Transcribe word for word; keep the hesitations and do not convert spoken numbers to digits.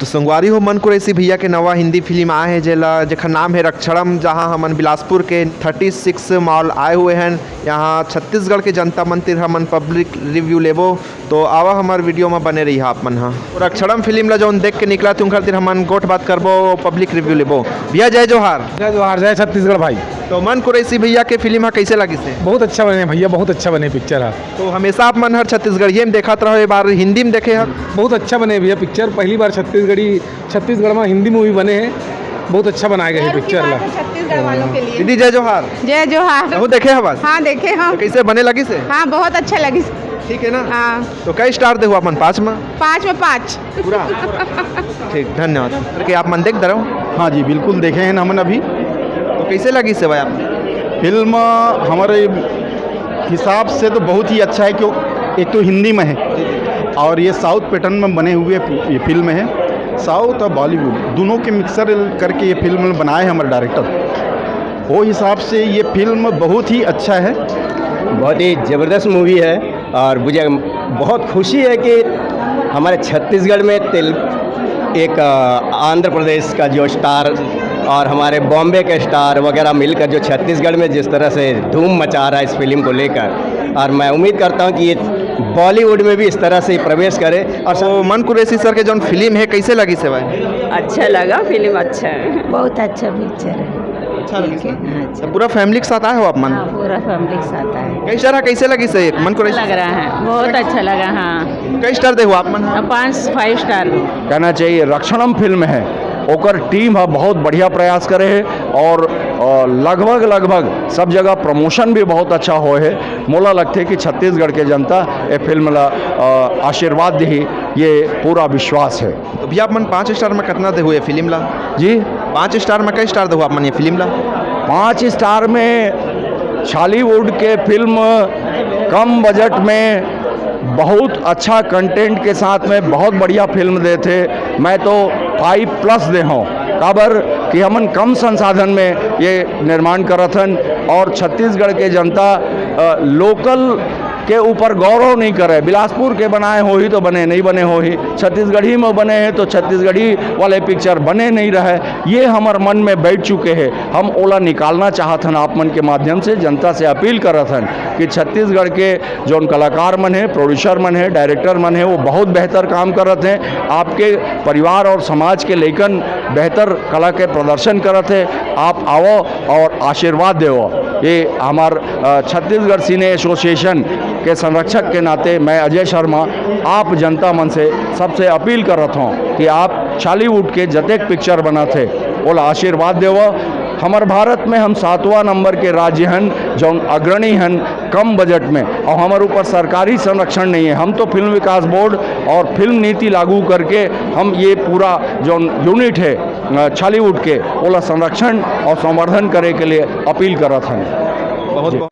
तो संगवारी हो, मन कुरैशी भैया के नवा हिंदी फिल्म आए हे, जेला, जेखर नाम हे रक्षणम, जहां हमन बिलासपुर के थर्टी सिक्स मॉल आए हुए हैं। यहाँ छत्तीसगढ़ के जनता मन तिर हमन पब्लिक रिव्यू लेबो। तो आवा हमर वीडियो में बने रहिहा आप मन हा। रक्षणम फिल्म ला जौन देख के निकला थे, उनकर तिर हमन गोठ बात करबो, पब्लिक रिव्यू लेबो। भैया, जय जोहार। जय जोहार, जय छत्तीसगढ़ भाई। तो मन कुरैशी भैया के फिल्म हा कैसे लगिस हे? बहुत अच्छा बने भैया, बहुत अच्छा बने पिक्चर हा। तो हमेशा आप मन हर छत्तीसगढ़िए में देखत रहो, ये बार हिंदी में देखे हव? बहुत अच्छा बने भैया पिक्चर, पहली बार छत्तीसगढ़ी, छत्तीसगढ़ में हिंदी मूवी बने हे, बहुत अच्छा बनाए गए हे गर्व की पिक्चर ला। बात है छत्तीसगढ़ वालों के लिए। दीदी, जय जोहार। जय जोहार। कहूँ देखे हव आज? हाँ, देखे हम। तो कैसे बने लगिस हे? हाँ, बहुत अच्छा लगिस। ठीक है ना? हाँ। तो कई स्टार देहू आप मन? पाँच में? पाँच में पाँच। पूरा? ठीक, धन्यवाद। करके आप मन देख डरव? हाँ जी, बिल्कुल देखे हैं हमन अभी। तो कैसे लगिस हे भाई आप? फिल्म हमारे हिसाब से तो बहुत ही अच्छा है, क्यों, एक तो हिंदी में है और ये साउथ पैटर्न में बने हुए ये फिल्म है। साउथ और बॉलीवुड दोनों के मिक्सर करके ये फिल्म बनाए हैं हमारे डायरेक्टर। वो हिसाब से ये फिल्म बहुत ही अच्छा है। बहुत ही ज़बरदस्त मूवी है और मुझे बहुत खुशी है कि हमारे छत्तीसगढ़ में तेल-, एक, अ, आंध्र प्रदेश का जो स्टार और हमारे बॉम्बे के स्टार वगैरह मिलकर जो छत्तीसगढ़ में जिस तरह से धूम मचा रहा है इस फिल्म को लेकर, और मैं उम्मीद करता हूँ कि ये बॉलीवुड में भी इस तरह से प्रवेश करे। और तो मन कुरैशी सर के जौन फिल्म हे, कैसे लगिस हे भाई? अच्छा लगा, फिल्म अच्छा है। बहुत अच्छा पिक्चर है। अच्छा लगिस हे? हाँ, अच्छा। तो पूरा फैमिली के साथ आए हो आप मन? हाँ, पूरा फैमिली के साथ आए। कैसा रहा, कैसे लगिस हे मन कुरैशी? लग रहा है, बहुत अच्छा लगा। हाँ, कई स्टार देहू आप मन? पाँच, फाइव स्टार। कहना चाहिए, रक्षणम फिल्म है, ओकर टीम ह बहुत बढ़िया प्रयास करे हे और, अ, लगभग, लगभग सब जगह प्रमोशन भी बहुत अच्छा होए हे। मोला लगथे कि छत्तीसगढ़ के जनता ए फिल्म ला, अ, आशीर्वाद दिही, ये पूरा विश्वास है। तो भैया, आप मन पाँच स्टार में कितना देहू ये फिल्म ला? जी? पाँच स्टार में कई स्टार देहू आप मन ये फिल्म ला? पाँच स्टार में छॉलीवुड के फिल्म कम बजट में बहुत अच्छा कंटेंट के साथ में बहुत बढ़िया फिल्म देथे, मैं तो फाइव प्लस देहूँ। काबर कि हमन कम संसाधन में ये निर्माण करत हन और छत्तीसगढ़ के जनता, अ, लोकल के ऊपर गौरव नहीं करे। बिलासपुर के बनाए होही तो बने, नहीं बने होही, छत्तीसगढ़ी में बने हैं तो छत्तीसगढ़ी वाले पिक्चर बने नहीं रहे, ये हमर मन में बैठ चुके हैं। हम ओला निकालना चाहत हन, आप मन के माध्यम से जनता से अपील करत हन कि छत्तीसगढ़ के जौन कलाकार मन हे, प्रोड्यूसर मन हे, डायरेक्टर मन हे, वो बहुत बेहतर काम करत हैं। आपके परिवार और समाज के लइकन बेहतर कला के प्रदर्शन करत हे। आप आवो और आशीर्वाद देवो। ये हमार, अ, छत्तीसगढ़ सिने एसोसिएशन के संरक्षक के नाते मैं अजय शर्मा आप जनता मन से सबसे अपील करत हूँ कि आप छॉलीवुड के जतेक पिक्चर बनत हे, ओला आशीर्वाद देवो। हमर भारत में हम सातवां नंबर के राज्य हन, जौन अग्रणी हन कम बजट में, और हमर ऊपर सरकारी संरक्षण नहीं है। हम तो फिल्म विकास बोर्ड और फिल्म नीति लागू करके हम ये पूरा जौन यूनिट है, अ, छॉलीवुड के, ओला संरक्षण और संवर्धन करे के लिए अपील करत हन। बहुत जी। बहुत